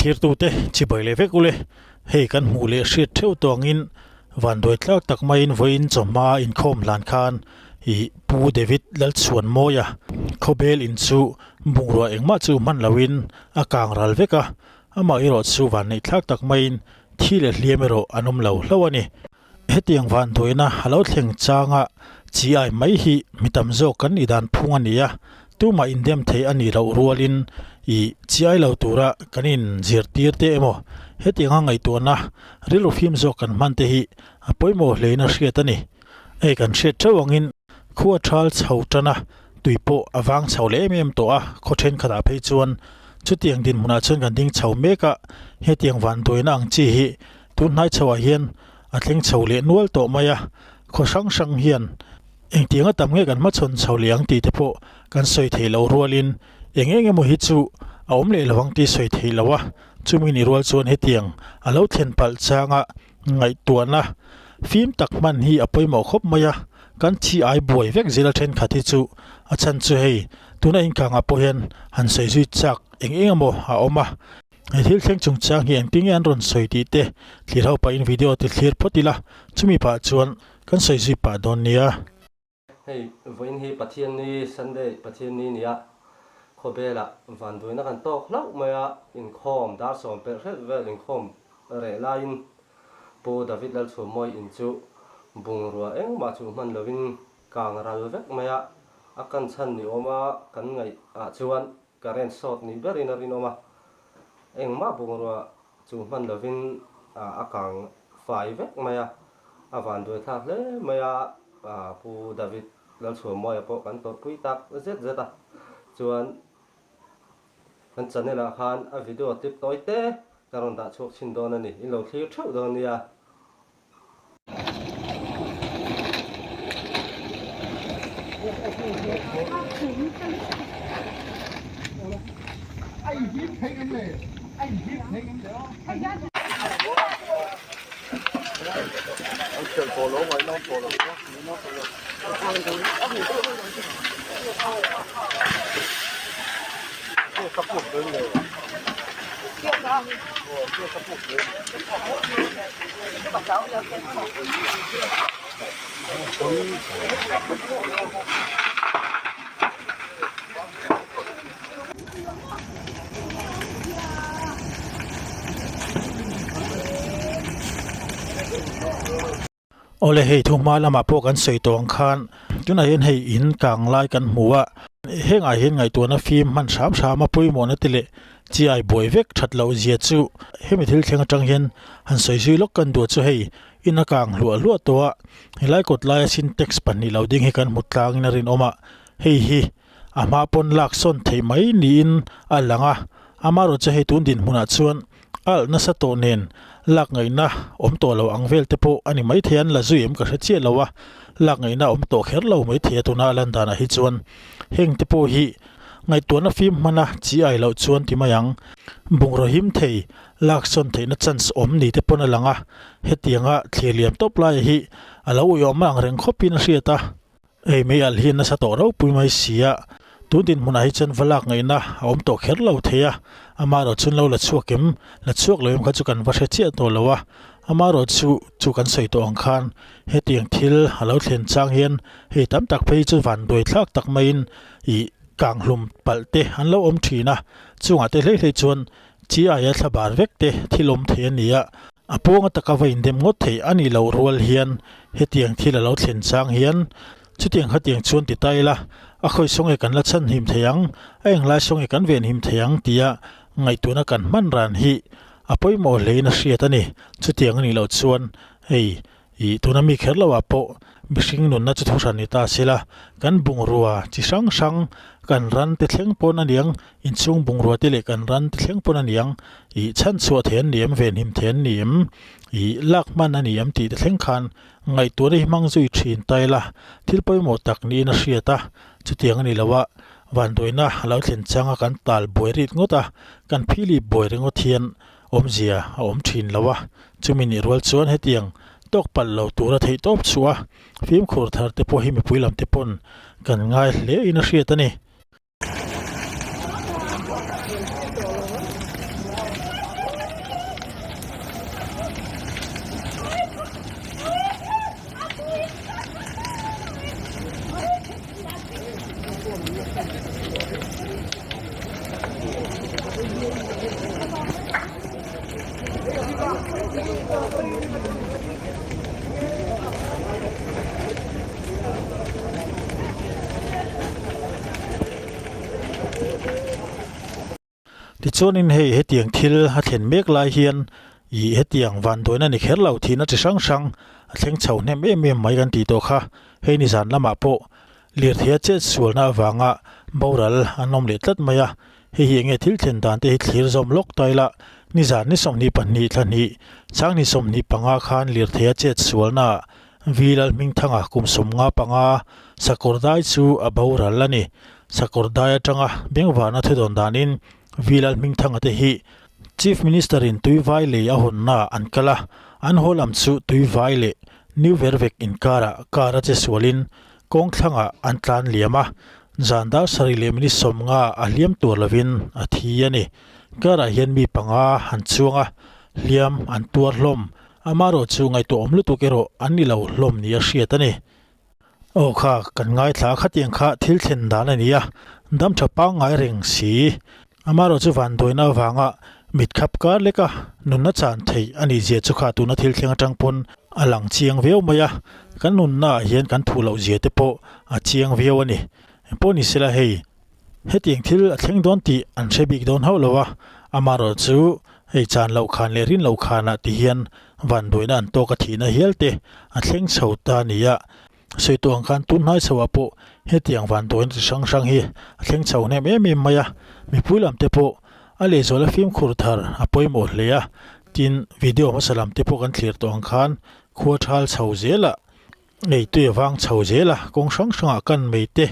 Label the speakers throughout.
Speaker 1: Thlirtute chibai leh vek ule, hei kan hmuh leh hriat theuh tawh angin vanduai tlak tak maiin vawiin chawhma inkhawm hlan khan ih Pu David Lalchhuanmawia khawbel in chu bungrua engmah chu hman loin a kang ral vek a, amah erawh chu vanneih thlak tak maiin thi leh hliam erawh an awm lo hlauh a ni. Hetiang vanduaina a lo thleng changa chi ai mai hi mi tam zawk kan nih dan phung a ni a, tumah indem thei a nih loh rualin ih chi ai lo tura kan inzirtir te emaw hetianga ngaihtuahna rilru fim zawk kan hman te hi a pawimawh hlein a hriat a ni. Hei kan hriat theuh angin khua thal chho tan a, tui pawh a vang chho leh em em tawh a, khaw thenkhatah phei chuan chutiang dinhmunah chuan kan ding chho mek a, hetiang vanduaina ang chi hi Tun hnai chhoah hian a thleng chho leh nual tawh mai a, khaw hrang hrang hian engtianga tam nge kan hmachhawn chho leh ang tih te pawh kan sawi theih loh rualin eng eng emaw hi chu a awm leh lo ang tih sawi theih loh a, chumi ni rual chuan hetiang a lo thlen palh changa ngaihtuahna fim tak hman hi a pawimawh khawp mai a, kan thi ai buai vek zela thenkhat hi chu a chhan chu hei tuna inkangah pawh hian han sawi zui chak eng eng emaw a awm a. He thil thleng chungchang hi engtin nge an rawn sawi tih te thlir ho pahin video ti thlir phawt ila, chumi pah chuan kan sawi zui pah dawn nia.
Speaker 2: Hei vawiin hi Pathianni Sunday Pathianni nia khawvelah vanduaina kan tawk hlauh mai a, inkhawm dar sawm pelh hrelh vel inkhawm reh laiin Pu David Lalchhuammawi in chu bungrua engmah chu hman lovin kang ral vek mai a, a kan chhan ni awma kan ngaih ah chuan Current short ni berin a rinawm a, engmah bungrua chu hman lovin a kang fai vek mai a, a vanduai thlak hle mai a, Pu David Lalchhuamawia pawh kan tawrhpui tak zet zet a, chuan kan channel ah khan a video clip tawi te ka rawn dah chhuak chhin dawn a ni, in lo thlir theuh dawn nia.
Speaker 1: Awle hei thu hma lamah pawh kan sawi tawh ang khan tunah hian hei in kang lai kan hmu a hengah hian ngaihtuahna fim hman hram hram a pawimawhna te leh chiai buai vek that loh zia chu hemi thil thleng atang hian han sawi zui lawk kan duh chu hei in a kang hluah hluah tawh a helai kawt laia sintex pahnih lo ding hi kan hmu tlangin a rinawm a hei hi a hma pawn lak sawn theih mai niin a lang a amaherawhchu chu hei tun dinhmunah chuan alh nasa tawh nen lak ngaihna awm tawh lo ang vel te pawh a ni maithei a an la zui em ka hre chiah lo a lak ngaihna awm tawh kher lo maithei a tuna a lan danah hi chuan heng te pawh hi Ngaihtuahna fim hmana chi ai loh chuan ti mai ang. Bungraw him thei, lak sawn theihna chance awm ni te pawn a lang a, hetianga thlir liam tawp laia hi a lo uiawm ang reng khawpin a hriat a. Hei mei alh hi nasa tawh ropui mai si a, tun dinhmunah hi chuan va lak ngaihna a awm tawh kher lo thei a, amaherawh chuan lo la chhuak em, la chhuak lo em kha chu kan va hre chiah tawh lo a, amaherawh chu chu kan sawi tawh ang khan hetiang thil a lo thlen chang hian hei tam tak phei chu vanduai thlak tak maiin ih kanghlum palh te an lo awm thin a, chungah te hlei hlei chuan chi aia thla bar vek te thil awm thei a ni a, a pawnga taka va indem ngawt theih a nih loh rual hian hetiang thil a lo thlen chang hian chutiang khatiang chuan ti ta ila a khawi saw nge kan la chhan him thei ang, a englai saw nge kan ven him thei ang tia ngaihtuahna kan hman ran hi a pawimawh hlein a hriat a ni, chutiang a nih loh chuan hei Ih, tuna mi kher loah pawh mihring nunna chu thuhran ni ta sela, kan bungrua chi hrang hrang, kan ran te thleng pawn a niang, inchhung bungrua te leh kan ran te thleng pawn a niang, ih, chhan chhuah thei an ni em, venhim thei an ni em, ih, lak hman a ni em tih te thleng khan ngaihtuahna hi hmang zui thin ta ila, thil pawimawh tak niin a hriat a, chutiang a ni lo a, vanduaina a lo thlen changa kan tal buai rit ngawt a, kan phili buai ringawt hian Awmzia a awm thin lo a, chumi nih rual chuan hetiang tawk palh lo tura theih tawp chhuah a, fimkhur thar te pawh hi mipui lam te pawn kan ngai hle in a hriat a ni. Tichuanin hei hetiang thil a thlen mek lai hian ih hetiang vanduaina ni kher lo thihna chi hrang hrang a thleng chho hnem em em mai kan tih tawh kha. Hei nizan lamah pawh lirtheia chet sualna avanga boral an awm leh tlat mai a. Hei hi enge thil thlen dan te hi thlir zawm lawk ta ila, nizan ni 22 thla hnih, chang ni 25 khan lirtheia chet sualna ah Vi Lalhmingthanga kum 55 sakawr dai chu a boral a ni. Sakawr dai atanga bengvarna thudawn danin Vi Lalhmingthanga te hi Chief Minister in Tuivai lei a hawnna an kal a, an haw lam chu Tuivai leh New Vervek inkarah car a che sualin kawng thlangah an tlan liam a, zan dar sarih leh minute 50 a hliam tur lovin a thi a ni. Car ah hian mi panga an chuang a, hliam an tuar hlawm. Amaherawh chu ngaihtuah awm lutuk erawh an ni lo hlawm ni a hriat a ni. Aw kha, kan ngaithla a khatiang kha thil thlen dan a ni a, dam tha pangngai reng si. Amaherawh chu vanduaina avanga mit khap kar lek a, nunna chan theih a nih zia chu kha tuna thil thleng atang pawn a lang chiang viau mai a, kan nunna ah hian kan thuh loh zia te pawh a chiang viau a ni. Engpawh ni sela hei, hetiang thil a thleng dawn tih an hre bik dawn hauh lo a, amaherawh chu hei chan loh khan leh rin loh khanah ti hian vanduaina an tawk a thihna hial te a thleng chho ta a ni a. Sawi tawh ang khan tun hnai chho ah pawh hetiang vanduaina chi hrang hrang hi a thleng chho hnem em em mai a, mipui lam te pawh a lehzual a fimkhur thar a pawimawh hle a, tin video hmasa lam te pawh kan thlir tawh ang khan khua thal chho zel ah Eitui a vang chho zel a, kawng hrang hrangah kan mei te,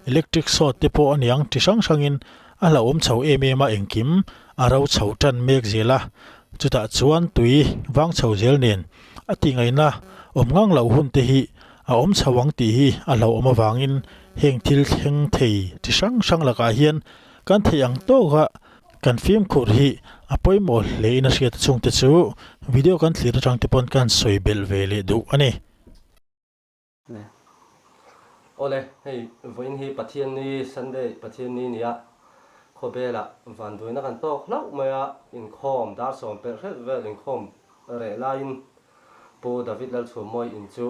Speaker 1: electric short te pawh a niang chi hrang hrangin a hlauhawm chho em em a, engkim a ro chho tan mek zel a. Chutah chuan tui vang chho zel nen a tihngaihna awm ngang loh hun te hi a awm chho ang tih hi a hlauhawm avangin heng thil thleng thei chi hrang hrang lakah hian kan theih ang tawka kan fimkhur hi a pawimawh hlein a hriat a chungte chu video kan thlir atang te pawn kan sawi belh ve leh duh a ni.
Speaker 2: Awle, hei vawiin hi Pathianni, Sunday, Pathianni nia khawvelah vanduaina kan tawk hlauh mai a, inkhawm dar sawm pelh hrelh vel inkhawm reh laiin Pu David Lalchhummawi in chu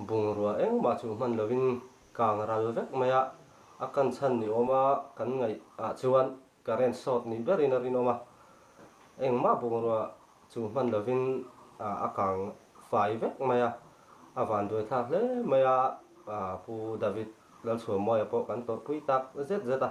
Speaker 2: bungrua engmah chu hman lovin kang ral vek mai a, a kan chhan ni awma kan ngaih ah chuan current short ni berin a rinawm a, engmah bungrua Chu hman lovin a kang fai vek mai a, a vanduai thlak hle mai a, Pu David Lalchhuamawia pawh kan tawrhpui tak zet zet a.